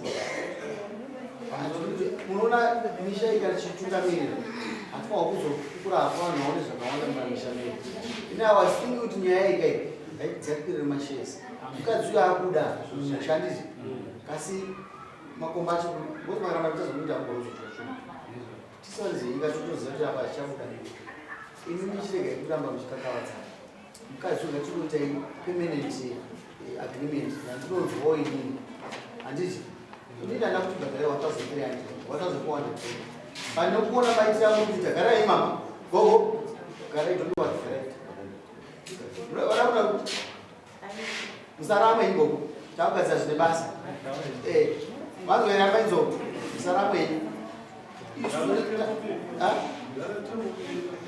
Munoona misha ikatichitungamirira hatifanwa kuzokura hapo vanhu vaone zvakawanda mumamisha medu. Ini I was thinking kuti nyaya iyi kai ngaidzakirire mashares. Mukadzi uyo akuda mushandisi kasi makomba acho ngozi makaramba kuita mugorozotochuma. Tisaridze nyika totoziva kuti apa achabuda. Imi muchirega kuramba muchikakavadzana. Mukadzi uyo ngatinoitai permanent agreement yandinonzwawo inini. Handiti? Inini handina kuti bhadharai 1300, 1400. Pane kuona maitira muri kuita garai mama. Gogo. Garai don't worry, garai. Varakuda musaramwe igogo. Takugadzira zvine basa. Eh. Vazoera maidzo. Musaramwe henyu.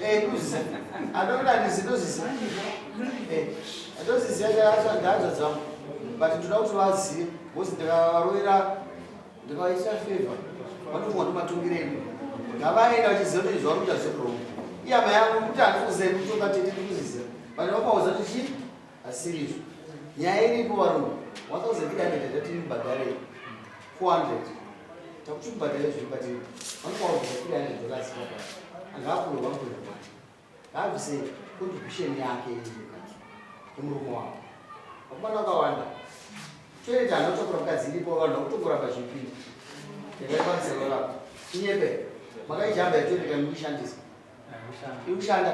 Eh, ndozvisa. Anoda ndisi ndozvisa. Eh, ndozvisa ndaanzwa dzangu. But ndoda kuti vazive because ndikavarovera ndikavaitira favor vanofunga kuti matongero edu ngavaenda vachiziva kuti zvavari kuita zviri wrong. Iye hama yangu kuti handisi kuziva kutonga tete ndikuziziva. But vakaudza kuti chii asiri izvo. Nyaya iripo varume 1300 yatiri mubhadharei 400 takuti mubhadhare zviri patiri vanofaubvisa 300 dollars papa angapuwe 1.1 ngaabvise contribution yake mukadzi yemurume wako vakomana vakawanda toilet anotakura mukadzi iripo vanhu vakutongoramba zvipinda ndakaipamusoro rako inyepe makaijamba yetoilet kana mukushandisa ikushanda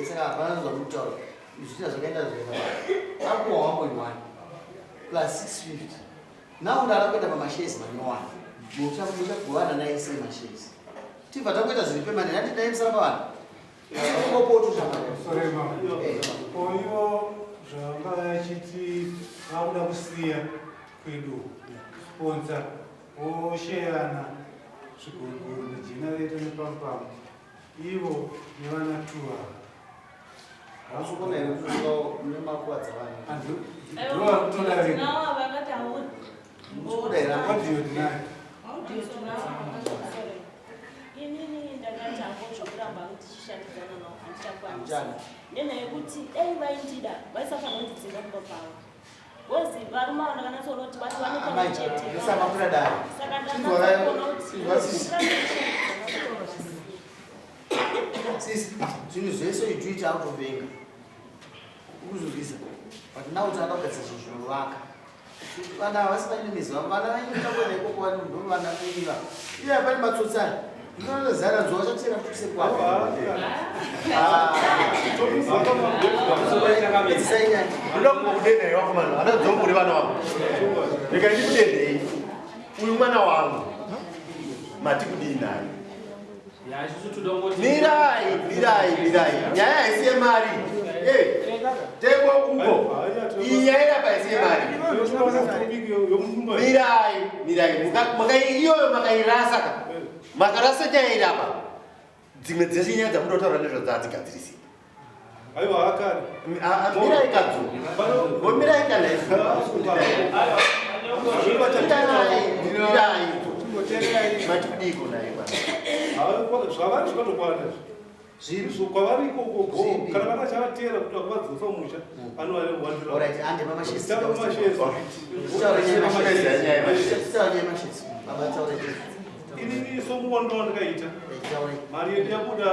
saka hapana zvamukutaura zvitina zvakaenda zvakaenda akuwa 1.1 plus 650 now ndada kuenda pamashares manyowani muchagovana naye sei mashares tibva tangoita zviri permanent handi dai musara pavanhu Sorry, mama. Ko ivo zvavanga vachiti vakuda kusiya kwedu sponsor vosheyana zviguruguru negenerator nepamupamu ivo nevana two ava. Hausikuona here kuti mune makuwadza vanhu ndovakutoda vega. Tinawo vakataura. Muchikuda here? Audio tinayo. Audio tinawo. Inini ndakati hangu zvokuramba tichishandidzana navo handichakwanisi. Njani? Nenyaya yekuti dai vaindida vaisafanira kundidzinga kumba kwavo. Because varume ava ndakanatsoona kuti vati vane pamwe Amai, chete. musamapura dare. Saka Chinzwa ndakatsoona kuti chinzwa sisi. Sisi, zvinhu zvese you do it out of anger. Ukuzvizwisa. But now tinoda kugadzira zvinhu zvinovaka. Vana havasi vaine mizi vavo, vana vaine kuenda ikoko vari ndo vana veiva. Iye pane matsotsi aya. Ndinonozara nzwa vachatera kuse kwako. Pedzisai nyaya. Ndoda kumbokudenhai vakomana, hana dzomburi vana vangu. Rega ndikudenhei. Uyu mwana wangu. Mati kudii naye? Ya, isusu toda kungoti Mirai, mirai, mirai. Nyaya haisi yemari. Eh, tengo uko. Iyi nyaya irapa haisi yemari. Mirai, mirai. Iyoyo makairasa ka. Makarasa nyaya irapa. Dzimwe dzese nyaya dzamunotaura nezvadzo hadzigadzirisiki. Aiwa akare. Mirai kadzo. Mirai kana isu. Mirai, mirai. Mati kudiko naye bwana. Zvavari zvikatokwana izvi. Zvipi? Kwavari ikoko go. Zvipi? Kana vana chavatera kuti vakuvadzosa mumusha anovawanzira. Alright, ande pamashares. Taura pamashares. Taura nyaya Nyaya yemashares. yemashares. Taura nyaya yemashares. Baba taura nyaya. Inini somuwandiro wandakaita Eh, taura. mari yedu yabuda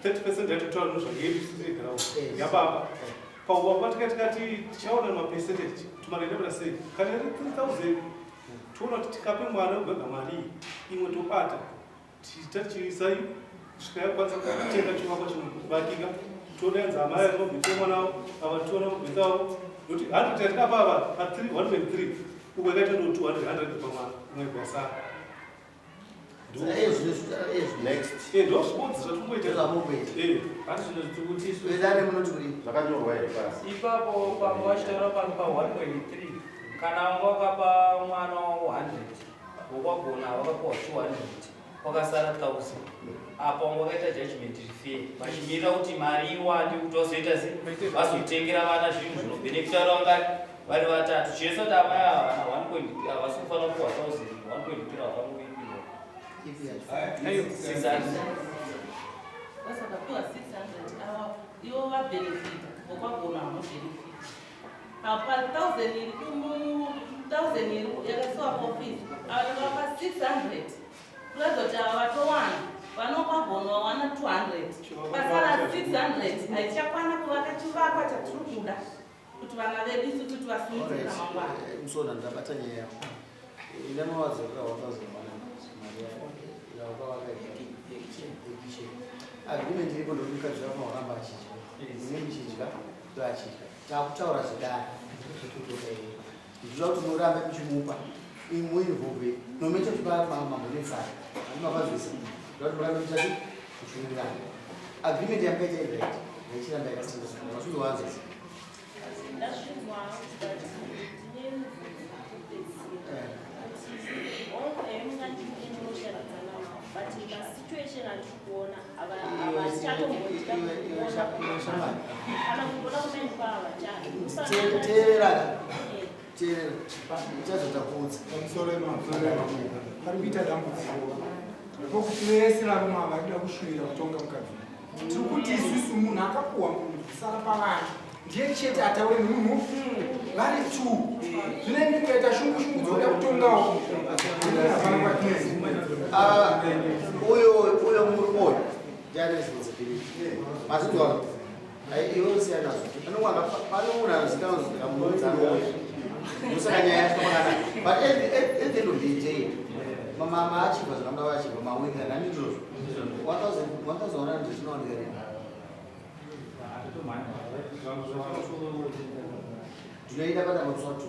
30% yatotaura nezvangeedusiegarawo Yes. yababa paubaba tikati tichaona mapercentage kuti mari yabuda sei kana iri 3000 toona kuti tikape mwana wega mari iyi imwe tobata tichiisai kusvika yakwanisa kutenga chivakwa chinovakika todaidza amai atinobvisa mwana wavo ava tiona kubvisawo nokuti 100 yatikapa ava pa 1.3 uko yakaita ndo 200 100 pamwana imwe gwasara Saka izvi izvi. Next. Ndo zvibodzi zvatingoita. Zvamungoita. Handi zvino zviri kuti isu Vedare munoti kudii? Zvakanyorwa here pasi? ipapo pamba vachitaura pano pa 1.3 kana wanga wakapa mwana wavo 100 wokwagona wakapiwa 200 kwakasara 1000 apa wanga wakaita judgment refair vachimirira kuti mari iwande kuti vazoita se vazotengera vana zvinhu zvinobhenefita vangani vari vatatu chese kuti amai ava vana 1.3 havasi kufanira kupiwa 1000 1.3 havafanira kuipiwa Ipi yacho? 600 vasakapiwa 600 ava ivo vabhenefita vokwagona hamubhenefiti pa 1000 iri 1000 yakasiwa paofisi, ava takavapa 600, kuratidza kuti ava vatowana vanokwagono vawana 200, pasara 600 haichakwana kuvaka chivakwa chatiri kuda kuti vana vedu isusu tivasimudzire ramangwana. Musona, ndabata nyaya yako. Ine mawadzorera 1100 mari yako yakavaka yekitchen. Agreement iripo ndokuti mukadzi wako waramba achidya, ine muchidya ndo achidya. Takutaura zvedare, ndinoda kuti murambe muchimupa, muinvolve no matter kuti mamhonetsana ani mapanzwisa. Ndoda kuti murambe muchati muchiwirirana. Agreement yamukaita iri right, ngaichiramba yakasanda. Mazvinzwanzisa? Ndazvinzwa, but ndine mubvunzo wekupedzisira kuti mungandimunoshandidzana navo, but masituation andiri kuona havachatombodya kana kumboda kumaini kwavachadi. Teerera, teerera, ichazotakuudza. Pamusoro pari kuita dambudziko repokuti vese varume ava varikuda kushuvira kutonga mukadzi. Tiri kuti isusu munhu akapuhwa munhu kusara pavana ndiye chete ataure nemunhu vari two. Zvino imi mukaita shungu shungu dzokuda kutongawo, hapana kwatinoenda. Ah, uyo uyo murume uyo ndiane responsibility, mazvinzwa? Iwe usiyana nazvo. Pane munhu anozikanwa zikamuudza anouya, ndosaka nyaya yacho pakanaka. But at the end of the day, maachivha zvakamuda vachivha mawinga nani ndizvozvo 1100 zvinowanika rini? Ndinoida padambudzwa tu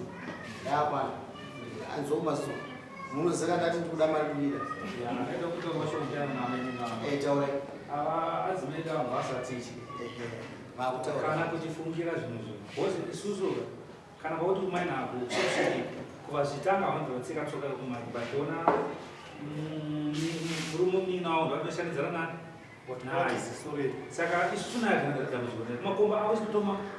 yakwana anzomasizo munoziva ndati ndikuda mari kuida. Taurai. Ava adzimai vanhu vasatityi Makutaura. Kana kutifungira zvinhu zvo because isusu kana kwakuti kumaini ako kusviki kuvazvitanga vanobva vatsika tsoka yekumaini, but ona murume munin'ina wavo ndovanotoshandidzana nani naye. Saka isusu naye hatina dambudziko naye. Makomba avo isu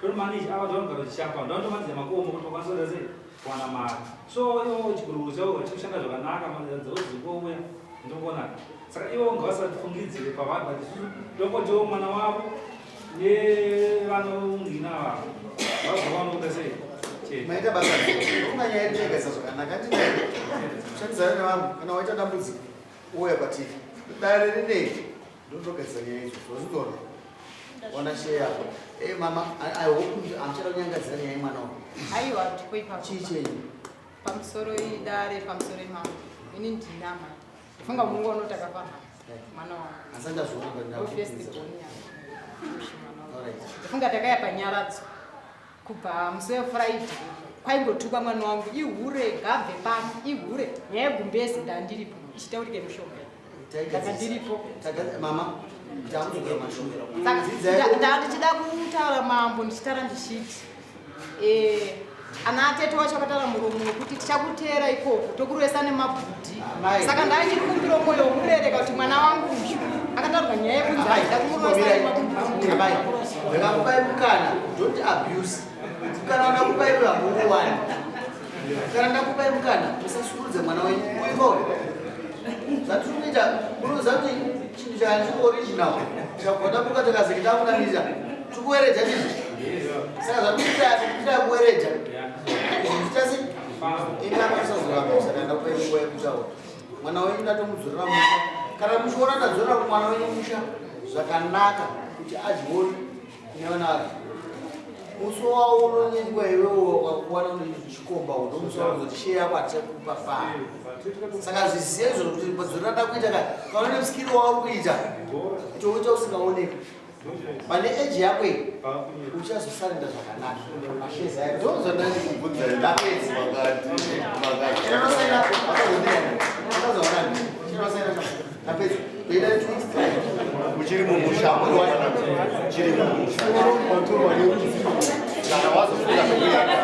tomanage, ava ndovanogara tichapa, ndovanotomanidza makomba kuti vakwanisa kuita sei, kuwana mari. So ivo chiguruguru chavo chikushanda zvakanaka, dzaudzikouya ndikuona. Saka ivo ngavasatifungidzire pavanhu, but isusu tongotiwo mwana wavo nevanongina vavo vabva vanokuda sei chete. Maita basa. Unga nyaya yedu yagaisa zvakanaka, ndinai kushandidzana nevamwe. Kana waita dambudziko, ouya kwatiri dare rinei, ndotogadzisa nyaya idzo. Wazvitora wana share yako. Mama, I hope kuti hamuchada kunyangadzira nyaya yemwana wako. Aiwa, ndipo ipapo. Chii chenyu? Pamusoro idare, pamusoro imambo. Ini ndinama ndifunga munongoona kuti akafanana mwana wangu. Asi andazviona, but Ndo first ndakubvunza. born yangu. Mwana wangu. Alright. Ndifunga takaya panyaradzo kubva musi weFriday, kwaingotukwa mwana wangu, ihure, ngabve pano, ihure. Nyaya yegumbezi ndandiripo ichitaurike mushonga, ndanga ndiripo. Mama, takudzokera mashure. Saka Dzidzai. Ndichida kutaura mambo, ndichitaura ndichiti ana atete wacho akataura muromo wekuti tichakuteera ikoko tokurwesa nemabhudhi. Amai. Saka ndaichikumbira mwoyo wokurereka kuti mwana wangu uyu akataurwa nyaya yekunzi aida kumurwesa nemabhudhi. Amai, ndakakupai mukana, don't abuse. Kana ndakupai hamuuwani. Kana ndakupai mukana, musasurudze mwana wenyu uiko. Zvatiri kuita, munoziva kuti chinhu chakani chiri original chabva tabuka takazenge takunamisa tikuwereja chizvo. Saka zvatikuita kuita kuwereja zvitasi imi apa musazoramba. Saka ndakupai nguva yekutaura. Mwana wenyu ndatomudzorera musha. Kana muchiona ndadzorera mwana wenyu musha zvakanaka kuti adyioni nevana vake, musi wawo unonyengwa iwewo wakakuwana chikomba ndomusi waunozoti share yako hatichakupa paa. Saka zvizive izvozvo kuti madzorera ndakuita ka kana une musikiri wauri kuita toita usingaoneki pane eji yako iyi, uchazosarenda zvakanaka mashezi ayo. Ndozvandandi kubvunza. Ndapedza. Makati makati. Chinosaina, akazoona, chinosaina, ndapedza. Toita 2 weeks time. Uchiri mumusha, uchiri mumusha. Kana wazofunga zvekuenda.